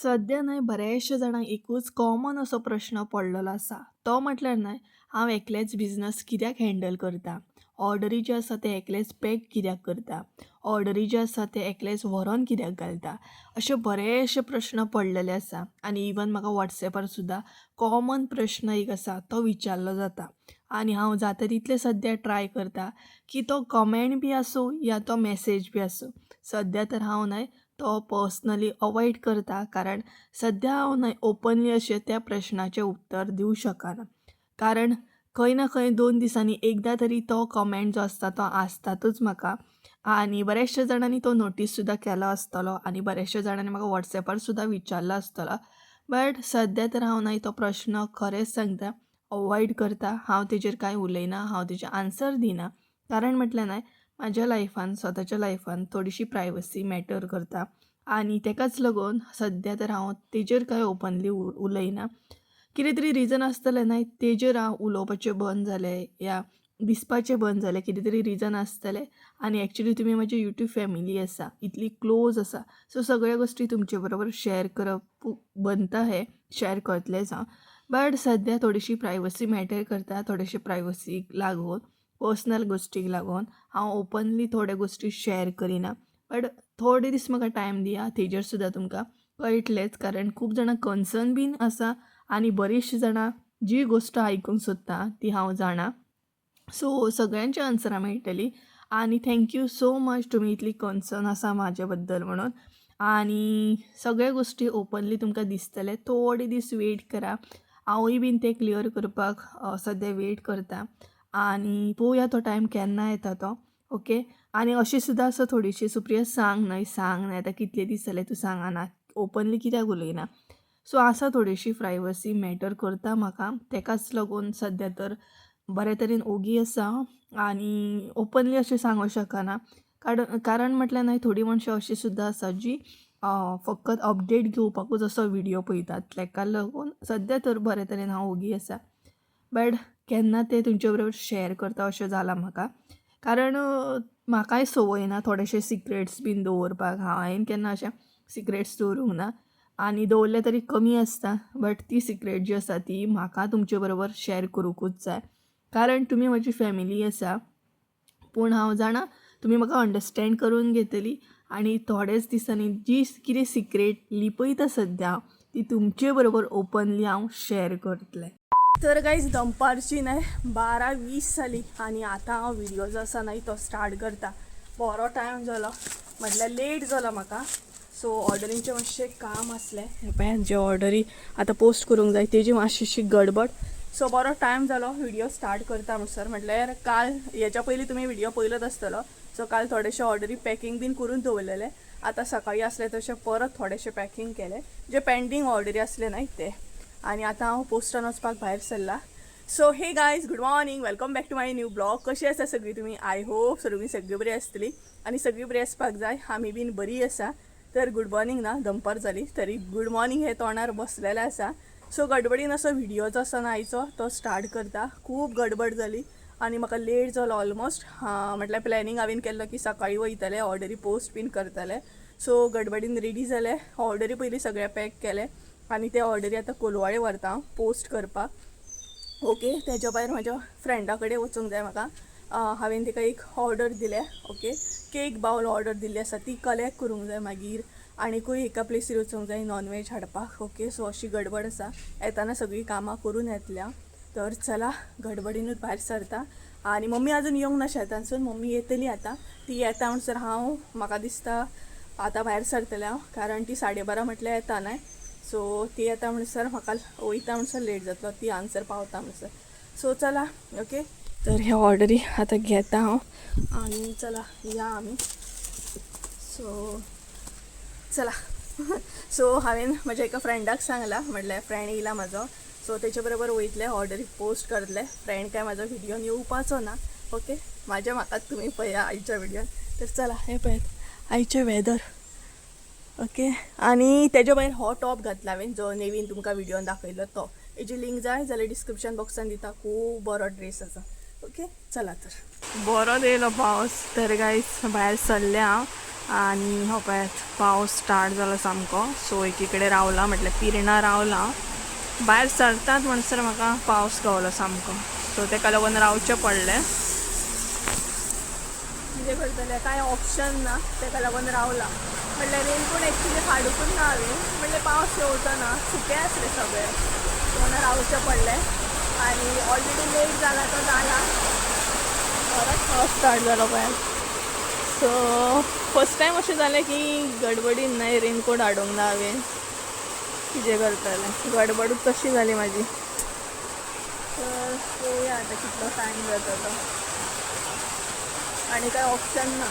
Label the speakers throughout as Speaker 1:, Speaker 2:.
Speaker 1: सद्या न्हय बऱ्याचशा जाणांक एकूच कॉमन असो प्रश्न पडलेलो आसा. तो म्हटल्यार न्हय हांव एकलेंच बिजनस कित्याक हँडल करता, ऑर्डरी जे आसा ते एकलेंच पॅक कित्याक करता, ऑर्डरी जे आसा ते एकलेंच व्हरोन कित्याक घालता, अशे बरेचशे प्रश्न पडलेले आसा. आनी इवन म्हाका वॉट्सॅपार सुद्दां कॉमन प्रश्न एक आसा तो विचारलो जाता. आनी हांव जाता तितलें सद्या ट्राय करता की तो कमेंट बी आसूं या तो मॅसेज बी आसूं, सद्या तर हांव न्हय तो पर्सनली अवॉयड करता, कारण सद्या हांव न्हय ओपनली अशें त्या प्रश्नाचें उत्तर दिवं शकना. कारण खंय ना खंय 2 दिसांनी एकदां तरी तो कमेंट जो आसता तो आसतातूच म्हाका. आनी बऱ्याचशा जाणांनी तो नोटीस सुद्दां केलो आसतलो आनी बऱ्याचशा जाणांनी म्हाका वॉट्सॅपार सुद्दां विचारलो आसतलो. बट सद्या तर हांव न्हय तो प्रश्न खरेंच सांगता अवॉयड करता. हांव तेजेर कांय उलयना, हांव तेजेर आन्सर दिना. कारण म्हटल्यार न्हय म्हाज्या लायफान, स्वताच्या लायफान थोडीशी प्रायवसी मॅटर करता आनी तेकाच लागून सद्या तर हांव तेजेर कांय ओपनली उलयना. कितें तरी रिजन आसतलें न्हय तेजेर हांव उलोवपाचें बंद जालें या दिसपाचें बंद जालें, कितें तरी रिजन आसतलें. आनी एक्चुली तुमी म्हजी यूट्यूब फॅमिली आसा, इतली क्लोज आसा, सो सगळ्यो गोश्टी तुमचे बरोबर शेअर करप बनता है, शेअर करतलेंच हांव. बट सद्या थोडीशी प्रायवसी मॅटर करता, थोडेशे प्रायवसीक लागून, पर्सनल गोश्टीक लागून हांव ओपनली थोड्यो गोश्टी शेअर करिना. बट थोडे दीस म्हाका टायम दिया, तेजेर सुद्दां तुमकां कळटलेंच. कारण खूब जाणां कन्सर्न बीन आसा आनी बरीचशीं जाणां जी गोश्ट आयकूंक सोदता ती हांव जाणा. सो सगळ्यांची आन्सरां मेळटलीं. आनी thank you so much तुमी इतली कन्सर्न आसा म्हाजे बद्दल म्हणून. आनी सगळे गोश्टी ओपनली तुमकां दिसतले. थोडे दीस वेट करा, हांवूय बीन ते क्लियर करपाक सद्या वेट करता आनी पळोवया तो टायम केन्ना येता तो. ओके. आनी अशी सुद्दां आसा थोडीशी, सुप्रिया सांग न्हय, सांग न्हय, आतां कितले दीस जाले तूं सांगना, ओपनली कित्याक उलयना. सो आसा थोडीशी प्रायवसी मॅटर करता म्हाका, तेकाच लागून सद्या तर बरे तरेन ओगी आसा आनी ओपनली अशें सांगूंक शकना. कारण म्हटल्यार न्हय थोडीं मनशां अशीं सुद्दां आसा जी फकत अपडेट घेवपाकूच असो व्हिडियो पळयतात, तेका लागून सद्या तर बरे तरेन हांव ओगी आसा. बट केन्ना ते तुमचे बरोबर शेअर करता अशें जालां म्हाका. कारण म्हाकाय संवय ना थोडेशे सिक्रेट्स बीन दवरपाक. हांवें केन्ना अशें सिक्रेट्स दवरूंक ना आनी दवरले तरी कमी आसता. बट ती सिक्रेट जी आसा ती म्हाका तुमचे बरोबर शेअर करूंकूच जाय, कारण तुमी म्हजी फॅमिली आसा. पूण हांव जाणा तुमी म्हाका अंडरस्टँड करून घेतली आनी थोडेच दिसांनी जी कितें सिक्रेट लिपयता सद्या ती तुमचे बरोबर ओपनली हांव शेअर करतलें. तर गायज दनपारची न्हय 12:20 जाली आनी आतां हांव व्हिडियो जो आसा न्हय तो स्टार्ट करता. बरो टायम जालो, म्हटल्यार लेट जालो म्हाका. सो ऑर्डरींचें मातशें काम आसलें, हें पळय जे ऑर्डरी आतां पोस्ट करूंक जाय तेजी मातशीशी गडबड. सो बरो टायम जालो व्हिडियो स्टार्ट करता म्हणसर. म्हटल्यार काल हेच्या पयलीं तुमी व्हिडियो पळयलोच आसतलो. सो काल थोडेशे ऑर्डरी पॅकिंग बीन करून दवरलेले, आतां सकाळी आसले तशें परत थोडेशे पॅकिंग केले जे पेंडींग ऑर्डरी आसले न्हय ते. आनी आतां हांव पोस्टान वचपाक भायर सरला. So hey guys, good morning, welcome back to my new blog. कशी आसा सगळीं तुमी? I hope सगळीं सगळीं बरी आसतली आनी सगळीं बरी आसपाक जाय. आमी बीन बरी आसा. तर गुड मॉर्निंग ना, दनपार जाली तरी गुड मॉर्निंग हे तोंडार बसलेलें आसा. सो गडबडीन असो व्हिडियो जो आसा ना आयचो तो स्टार्ट करता. खूब गडबड जाली आनी म्हाका लेट जालो ऑलमोस्ट. म्हटल्यार प्लॅनिंग हांवें केल्लो की सकाळीं वयतलें, ऑर्डरी पोस्ट बीन करतलें. सो गडबडीन रेडी जालें, ऑर्डरी पयलीं सगळें पॅक केलें आनी ते ऑर्डरी आतां कोलवाळे व्हरता हांव पोस्ट करपाक. ओके. तेज्या भायर म्हाज्या फ्रेंडा कडेन वचूंक जाय म्हाका. हांवें ताका एक ऑर्डर दिल्या. ओके, केक बावल ऑर्डर दिल्ली आसा ती कलेक्ट करूंक जाय. मागीर आनीकूय एका प्लेसीर वचूंक जाय नॉन वेज हाडपाक. ओके, सो अशी गडबड आसा. येताना सगळीं कामां करून येतल्या. तर चला गडबडीनूच भायर सरता. आनी मम्मी अजून येवंक ना शेतानसून, मम्मी येतली आतां. ती येता म्हणसर हांव म्हाका दिसता आतां भायर सरतलें हांव, कारण ती 12:30 म्हटल्यार येता न्हय. सो ती येता म्हणसर म्हाका वयता म्हणसर लेट जातलो, ती हांगसर पावता म्हणसर. सो चला. ओके, तर ह्या ऑर्डरी आतां घेता हांव आनी चला या आमी. सो चला. सो हांवें म्हज्या एका फ्रेंडाक सांगलां, म्हटल्यार फ्रेंड येयला म्हाजो, सो तेच्या बरोबर वयतलें, ऑर्डरी पोस्ट करतलें. फ्रेंड काय म्हाजो व्हिडियोन येवपाचो ना. ओके, म्हाज्या म्हाकाच तुमी पळया आयच्या व्हिडियोन. तर चला, हें पळयात आयचें वेदर. ओके, आनी तेज्या भायर हो टॉप घातला हांवें जो नेवीन तुमकां व्हिडियोन दाखयलो तो. हेजी लिंक जाय जाल्यार डिस्क्रिप्शन बॉक्सान दिता. खूब बरो ड्रेस आसा. ओके, चला तर. बरो येयलो पावस. तर गायस भायर सरले हांव आनी हो पळयात पावस स्टार्ट जालो सामको. सो एकी कडेन रावला, म्हटल्यार पिर्णा रावला. भायर सरतात म्हणसर म्हाका पावस गावलो सामको. सो तेका लागून रावचें पडलें. कितें करतलें, कांय ऑप्शन ना, तेका लागून रावला. म्हटल्यार रेनकोट एक्चुली हाडुंकूच ना हांवें. म्हटल्यार पावस येवचो ना, सुकें आसलें सगळें, म्हणून रावचें पडलें. आनी ऑलरेडी लेट जाला तो जाला. बरोच पावस स्टार्ट जालो पळयात. सो फर्स्ट टायम अशें जालें की गडबडीन न्हय रेनकोट हाडूंक ना हांवें. कितें करतलें, गडबडूच तशी जाली म्हाजी. तर पळोवया आतां कितलो टायम जाता तो. आनी कांय ऑप्शन ना.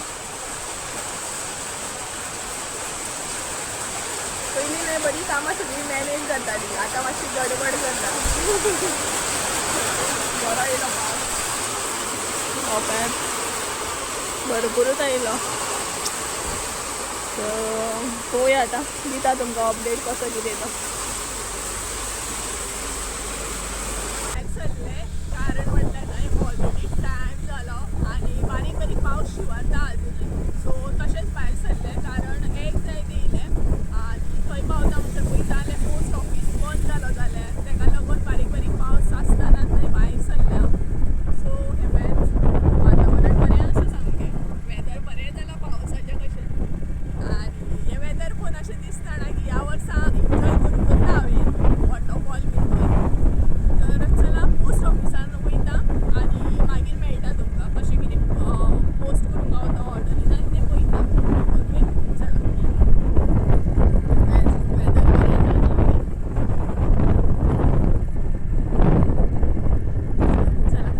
Speaker 1: पयलीं न्हय बरी कामां सगळीं मॅनेज जातालीं, आतां मातशी गडबड जाता. बरो येयलो पावस. हो पळयात भरपुरूच आयलो. सो पळोवया आतां, दिता तुमकां अपडेट कसो कितें तो. भायर सरलें कारण म्हटल्यार न्हय ऑलरेडी टायम जालो आनी बारीक बारीक पावस शिंवरता अजुनूय. सो तशेंच भायर सरलें कारण एक जायत येयलें आनी थंय पावता म्हणसर पळयता जाल्यार पोस्ट ऑफीस बंद जालो जाल्यार. तेका लागून बारीक बारीक पावस आसतनाच न्हय भायर सरलें हांव. सो हें पळयात वातावरण बरें आसा सामकें. वेदर बरें जालां पावसाचें कशें. आनी हें वेदर पळोवन अशें दिसता ना की ह्या वर्सा एन्जॉय करूंकच ना हांवें वॉटरफॉल बीन खंय. तर चला पोस्ट ऑफिसान वयता आनी मागीर मेळटा तुमकां. कशें कितें पोस्ट करूंक गावता ऑर्डरी जाल्यार तें पळयता. ओके, चला. वेदर बरें जालां सामकें. चला.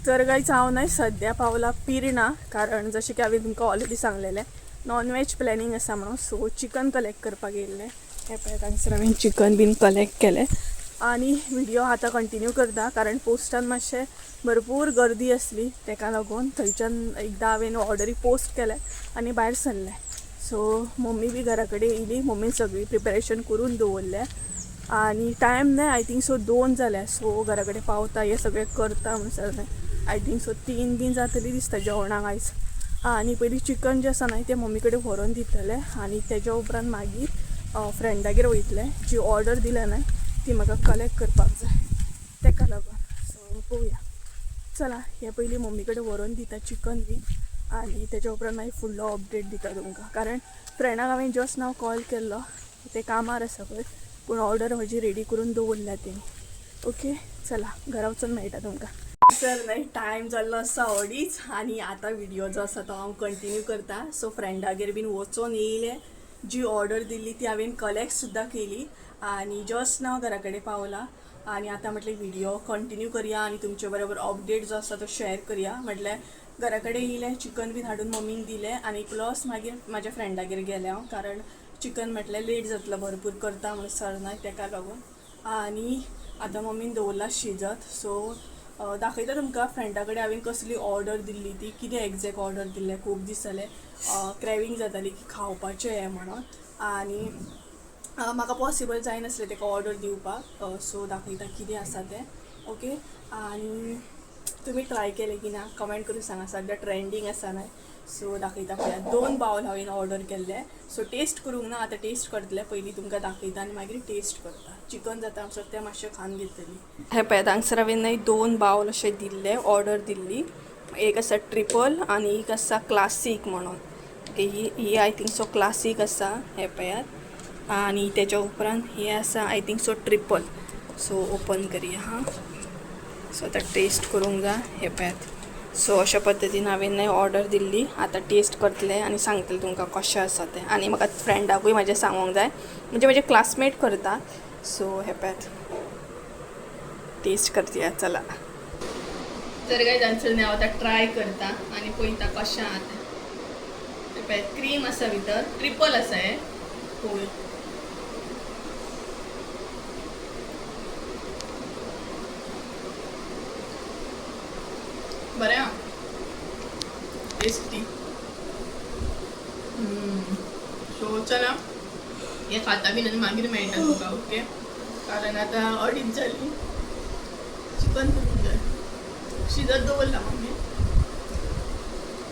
Speaker 1: तर गायज हांव न्हय सद्या पावला पिर्णा, कारण जशें की हांवें तुमकां ऑलरेडी सांगलेलें नॉन वेज प्लॅनिंग आसा म्हणून. सो चिकन कलेक्ट करपाक येयल्लें. हें पळयात हांगसर हांवें चिकन बीन कलेक्ट केलें आनी व्हिडियो आतां कंटिन्यू करता कारण पोस्टान मातशें भरपूर गर्दी आसली, तेका लागून थंयच्यान एकदां हांवें ऑर्डरी पोस्ट केलें आनी भायर सरलें. सो मम्मी बी घरा कडेन येयली, मम्मीन सगळी प्रिपेरेशन करून दवरलें आनी टायम न्हय I think so 2 जाल्या. सो घरा कडेन पावता हें सगळें करता म्हणसर न्हय I think so 3 बीन जातली दिसता जेवणाक आयज. आनी पयलीं चिकन जें आसा न्हय तें मम्मी कडेन व्हरोन दितलें आनी तेज्या उपरांत मागीर फ्रेंडागेर वयतलें. जी ऑर्डर दिल्या न्हय ती म्हाका कलेक्ट करपाक जाय, तेका लागून. सो पळोवया. चला हें पयलीं मम्मी कडेन व्हरोन दिता चिकन बीन आनी तेज्या उपरांत मागीर फुडलो अपडेट दिता तुमकां. कारण फ्रेंडाक हांवें जस्ट नाव कॉल केल्लो, ते कामार आसा पळय, पूण ऑर्डर म्हजी रेडी करून दवरल्या तेणी. ओके, चला घरा वचून मेळटा तुमकां. सर न्हय टायम जाल्लो आसा अडीच आनी आतां व्हिडियो जो आसा तो हांव कंटिन्यू करता. सो फ्रेंडागेर बीन वचोन येयलें, जी ऑर्डर दिल्ली ती हांवें कलेक्ट सुद्दां केली आनी जस्ट नाव घरा कडेन पावला. आनी आतां म्हटलें व्हिडियो कंटिन्यू करया आनी तुमचे बरोबर अपडेट जो आसा तो शेअर करया. म्हटल्यार घरा कडेन येयलें, चिकन बीन हाडून मम्मीक दिलें आनी प्लस मागीर म्हाज्या फ्रेंडागेर गेलें हांव, कारण चिकन म्हटल्यार लेट जातलो भरपूर करता म्हणसर न्हय तेका लागून. आनी आतां मम्मीन दवरला शिजत. सो दाखयता तुमकां फ्रेंडा कडेन हांवें कसली ऑर्डर दिल्ली ती, कितें एग्जॅक्ट ऑर्डर दिल्लें. खूब दीस जाले क्रॅविंग जाताली की खावपाचें हें म्हणून आनी म्हाका पॉसिबल जायनासलें तेका ऑर्डर दिवपाक. सो दाखयता कितें आसा तें. ओके, आनी तुमी ट्राय केलें की ना कमेंट करून सांगा. सद्या ट्रेंडींग आसा न्हय. सो दाखयता पळयात, 2 बावल हांवें ऑर्डर केल्ले. सो टेस्ट करूंक ना, आतां टेस्ट करतले. पयलीं तुमकां दाखयता आनी मागीर टेस्ट करता. चिकन जाता म्हणसर तें मातशें खावन घेतली. हें पळयात हांगसर हांवें न्हय 2 बावल अशे दिल्ले, ऑर्डर दिल्ली. एक आसा ट्रिपल आनी एक आसा क्लासीक म्हणून. ही ही I think so classic आसा, हें पळयात. आनी तेच्या उपरांत हें आसा I think so triple. So open करया हां. सो आतां टेस्ट करूंक जाय. हें पळयात, सो अशा पद्दतीन हांवें न्हय ऑर्डर दिल्ली. आतां टेस्ट करतलें आनी सांगतलें तुमकां कशें आसा तें. आनी म्हाका फ्रेंडाकूय म्हाज्या सांगूंक जाय, म्हणजे म्हजे क्लासमेट करता. सो हें पळयात, टेस्ट करया चला. तर काय जाणसर न्ही, हांव आतां ट्राय करता आनी पळयता कशें आहा तें. हें पळयात, क्रीम आसा भितर, ट्रिपल आसा हें. पळोवया. बरें आहा, टेस्टी. सो चला, हें खाता बीन आनी मागीर मेळटा तुमकां. ओके, कारण आतां 2:30 जालीं. चिकन करूंक जाय, शिजत दवरला मम्मी.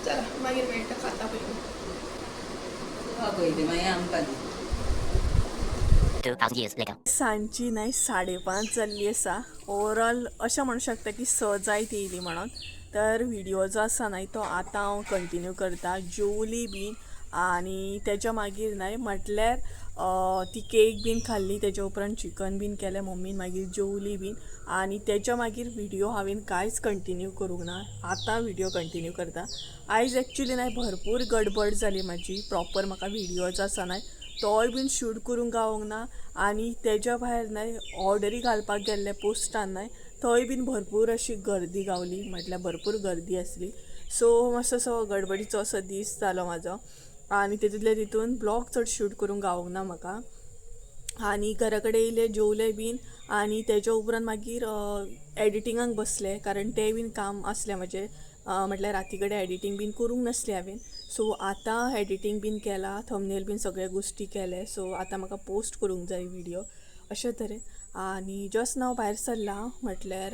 Speaker 1: चला मागीर मेळटा, खाता पयलीं.
Speaker 2: तुका पयलीं, मागीर आमकां दी.
Speaker 3: 2,000 years later.
Speaker 1: सांजची न्हय 5:30 जाल्ली आसा. ओवरऑल अशें म्हणू शकता की 6 जायत येयली म्हणून. तर व्हिडिओ जो आसा न्हय तो आतां हांव कंटिन्यू करता. जेवली बीन आनी तेच्या मागीर न्हय म्हटल्यार ती केक बीन खाल्ली, तेच्या उपरांत चिकन बीन केलें मम्मीन, मागीर जेवली बीन. आनी तेच्या मागीर व्हिडिओ हांवें कांयच कंटिन्यू करूंक ना. आतां व्हिडिओ कंटिन्यू करता. आयज एक्चुली न्हय भरपूर गडबड जाली म्हाजी. प्रॉपर म्हाका व्हिडिओ जो आसा न्हय तोय बीन शूट करूंक गावोंक ना. आनी तेज्या भायर न्हय ऑर्डरी घालपाक गेल्ले पोस्टान न्हय थंय बीन भरपूर अशी गर्दी गावली, म्हटल्यार भरपूर गर्दी आसली. सो मातसो असो गडबडीचो असो दीस जालो म्हाजो. आनी तितूंतल्या तितून ब्लॉग चड शूट करूंक गावोंक ना म्हाका. आनी घरा कडेन येयलें, जेवलें बीन आनी तेच्या उपरांत मागीर एडिटिंगाक बसलें, कारण तें बीन काम आसलें म्हाजें. म्हटल्यार राती कडेन एडिटींग बीन करूंक नासलें हांवें. सो आतां एडिटींग बीन केलां, थंबनेल बीन सगळे गोश्टी केले. सो आतां म्हाका पोस्ट करूंक जाय व्हिडियो अशे तरेन. आनी जस्ट नाव भायर सरला, म्हटल्यार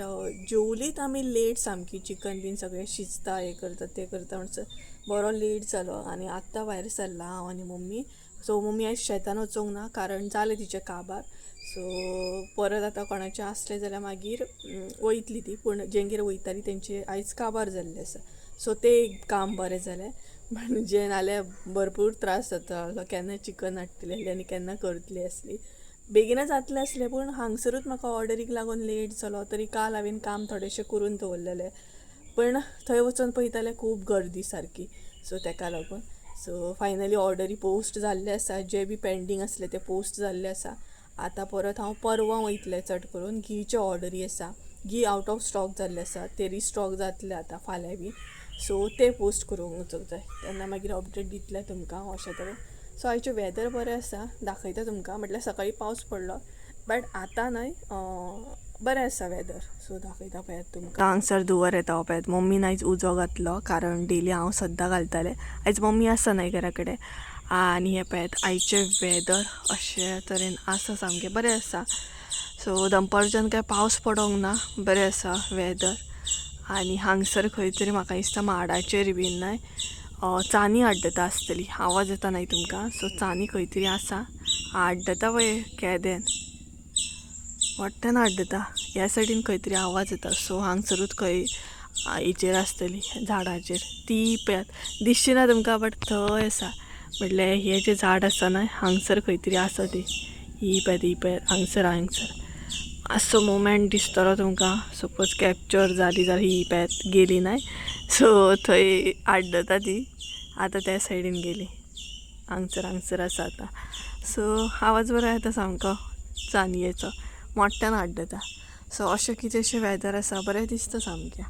Speaker 1: जेवलीत आमी लेट सामकी, चिकन बीन सगळें शिजता, हें करता तें करता म्हणसर बरो लेट जालो. आनी आत्तां भायर सरला हांव आनी मम्मी. सो मम्मी आयज शेतान वचूंक ना, कारण जालें तिचें काबार. सो परत आतां कोणाचें आसलें जाल्यार मागीर वयतली ती, पूण जेंगेर वयताली तेंचे आयज काबार जाल्लें आसा. सो तें एक काम बरें जालें, म्हणजे नाल्यार भरपूर त्रास जाता. केन्ना चिकन हाडटली आसली आनी केन्ना करतली आसली. बेगीनच जातलें आसलें, पूण हांगसरूच म्हाका ऑर्डरीक लागून लेट जालो. तरी काल हांवें काम थोडेशें करून दवरलेलें, पूण थंय वचून पळयता जाल्यार खूब गर्दी सारकी. सो तेका लागून सो फायनली ऑर्डरी पोस्ट जाल्ले आसा, जे बी पेंडींग आसले ते पोस्ट जाल्ले आसा. आतां परत हांव परवां वयतलें चड करून. घीचे ऑर्डरी आसा, घी आवट ऑफ स्टॉक जाल्ले आसा, ते रिस्टॉक जातले आतां फाल्यां बी. सो ते पोस्ट करूंक वचूंक जाय, तेन्ना मागीर अपडेट दितलें तुमकां अशें तरेन. सो आयचें वेदर बरें आसा, दाखयता तुमकां. म्हटल्यार सकाळीं पावस पडलो, बट आतां न्हय बरें आसा वेदर. सो दाखयता पळयात तुमकां. हांगसर धुंवर येता पळयात. मम्मीन आयज उजो घातलो, कारण डेली हांव सद्दां घालतालें. आयज मम्मी आसा न्हय घरा कडेन. आनी हें पळयात आयचें वेदर अशें तरेन आसा, सामकें बरें आसा. सो दनपारच्यान काय पावस पडोंक ना, बरें आसा वेदर. आनी हांगसर खंय तरी म्हाका दिसता माडाचेर बीन न्हय चानी आड्डता आसतली, आवाज येता न्हय तुमकां. सो चानी खंय तरी आसा, आड्डता पळय केदेन मोठ्यान आड्डता. ह्या सायडीन खंय तरी आवाज येता. सो हांगसरूच खंय हेचेर आसतली, झाडाचेर. ती पळयात, दिसची ना तुमकां, बट थंय आसा. म्हटल्यार हें जें झाड आसा न्हय हांगसर खंय तरी आसा ती. ही पळयात, ही पळयात, हांगसर हांगसर मातसो मुवमेंट दिसतलो तुमकां. सपोज कॅप्चर जाली जाल्यार ही पळयात गेली न्हय. सो थंय आड्डता ती, आतां त्या सायडीन गेली. हांगसर हांगसर आसा आतां. सो आवाज बरो येता सामको चानयेचो, मोठ्यान आड्डता. सो अशें कितेंशें वेदर आसा, बरें दिसता सामकें.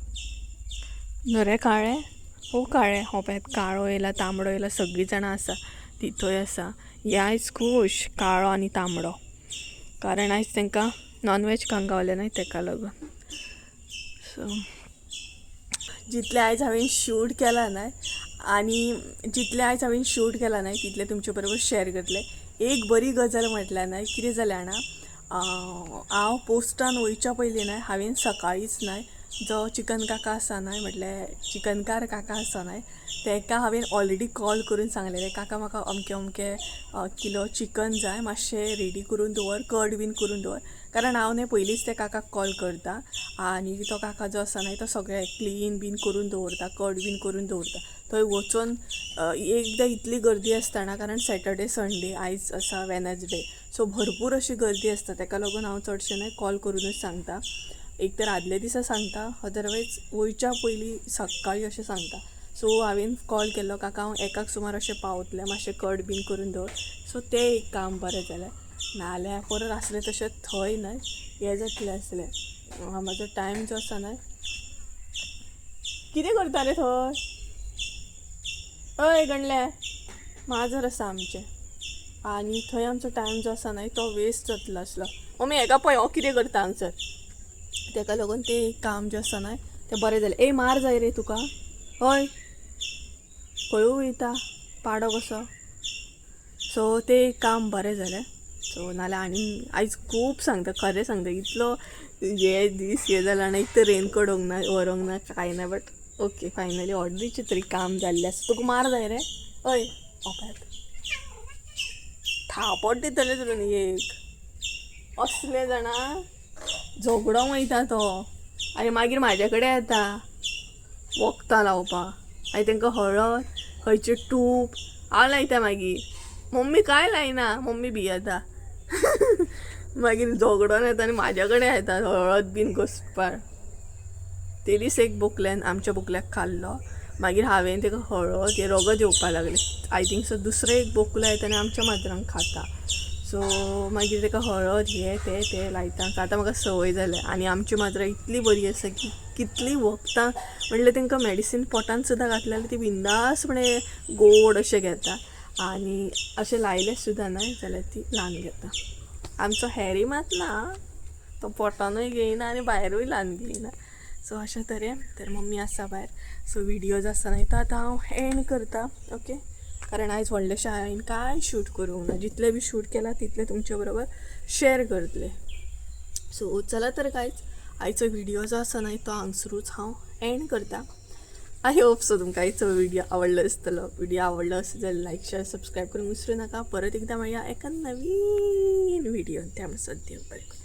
Speaker 1: न्हय काळें, हो काळें, हो पळयात काळो येयला, तांबडो येयला, सगळीं जाणां आसा ती थंय आसा. हे आयज खूश काळो आनी तांबडो, कारण आयज तांकां नॉनवेज खावंक गावलें न्हय तेका लागून. सो जितलें आयज हांवें शूट केलां न्हय आनी जितलें आयज हांवें शूट केलां न्हय तितलें तुमचे बरोबर शेअर करतलें. एक बरी गजाल म्हटल्यार न्हय कितें जालें जाणा, हांव पोस्टान वयच्या पयलीं न्हय हांवें सकाळींच न्हय जो चिकन काका आसा न्हय, म्हटल्यार चिकनकार काका आसा न्हय, तेका हांवें ऑलरेडी कॉल करून सांगलेलें, काका म्हाका अमकें अमकें किलो चिकन जाय, मातशें रेडी करून दवर, कड बीन करून दवर. कारण हांव न्ही पयलींच त्या काकाक कॉल करता आनी तो काका जो आसा न्हय तो सगळें क्लीन बीन करून दवरता, कट बीन करून दवरता. थंय वचून एकदां इतली गर्दी आसतना, कारण सॅटर्डे संडे, आयज आसा वेनसडे, सो भरपूर अशी गर्दी आसता. ताका लागून हांव चडशें न्हय कॉल करुनूच सांगता. एक तर आदल्या दिसा सांगता, अदरवायज वयच्या पयलीं सकाळीं अशें सांगता. सो हांवें कॉल केल्लो, काका हांव एकाक सुमार अशें पावतलें, मातशें कट बीन करून दवर. सो तें एक काम बरें जालें, नाल्यार परत आसलें तशें थंय न्हय हें जातलें आसलें. म्हाजो टायम जो आसा न्हय, कितें करता रे थंय? हय गणले, माजर आसा आमचें आनी थंय आमचो टायम जो आसा न्हय तो वेस्ट जातलो आसलो. मम्मी हेका पळय, हो कितें करता हांगसर. ताका लागून तें एक काम जें आसा न्हय तें बरें जालें. ए मार जाय रे तुका? हय खंय वयता पाडो कसो. सो तें एक काम बरें जालें. सो नाल्यार आनी आयज खूब सांगता, खरें सांगता, इतलो हे दीस हे जाला आनी एक तर रेनकोट व्हरूंक ना, व्हरूंक ना, कांय ना, बट ओके फायनली ऑर्डरीचें तरी काम जाल्लें आसा. तुका मार जाय रे? हय ओपेत थापट दितलें तुका एक असलें जाणा, झगडोंक वयता तो आनी मागीर म्हाजे कडेन येता वखदां लावपाक. आनी तांकां हळद खंयचें तूप हांव लायता. मागीर मम्मी कांय लायना, मम्मी भियेता. मागीर झगडोन येता आनी म्हाज्या कडेन येता हळद बीन घसपाक. ते दीस एक बोकल्यान आमच्या बोकल्याक खाल्लो, मागीर हांवें ताका हळद हें रगत येवपाक लागलें. I think so दुसरें एक बोकलो येता आनी आमच्या माजरांक खाता. सो मागीर ताका हळद हें तें तें लायता. आतां म्हाका संवय जाल्या. आनी आमची माजरां इतली बरी आसा की कितलीं वखदां म्हणल्यार तांकां मेडिसीन पोटान सुद्दां घातलें जाल्यार ती बिंदासपणे गोड अशें घेता आनी अशें लायलें सुद्दां न्हय जाल्यार ती ल्हान घेता. आमचो हॅरी मात ना, तो पोटानूय घेयना आनी भायरूय ल्हान घेयना. सो अशें तरेन तर मम्मी आसा भायर. सो व्हिडियो जो आसा न्हय तो आतां हांव एंड करता. ओके, कारण आयज व्हडलेशें हांवें कांय शूट करूंक ना, जितलें बी शूट केलां तितलें तुमचे बरोबर शेर करतलें. सो चला तर गायज, आयचो व्हिडियो जो आसा न्हय तो हांगसरूच हांव एंड करता. I hope so तुमकां आयचो व्हिडियो आवडलो आसतलो. व्हिडियो आवडलो आसत जाल्यार लायक शेअर सबस्क्रायब करूंक विसरूं नाका. परत एकदां मेळया एका नवीन व्हिडियोन, त्या म्हणसर देव बरें करूं.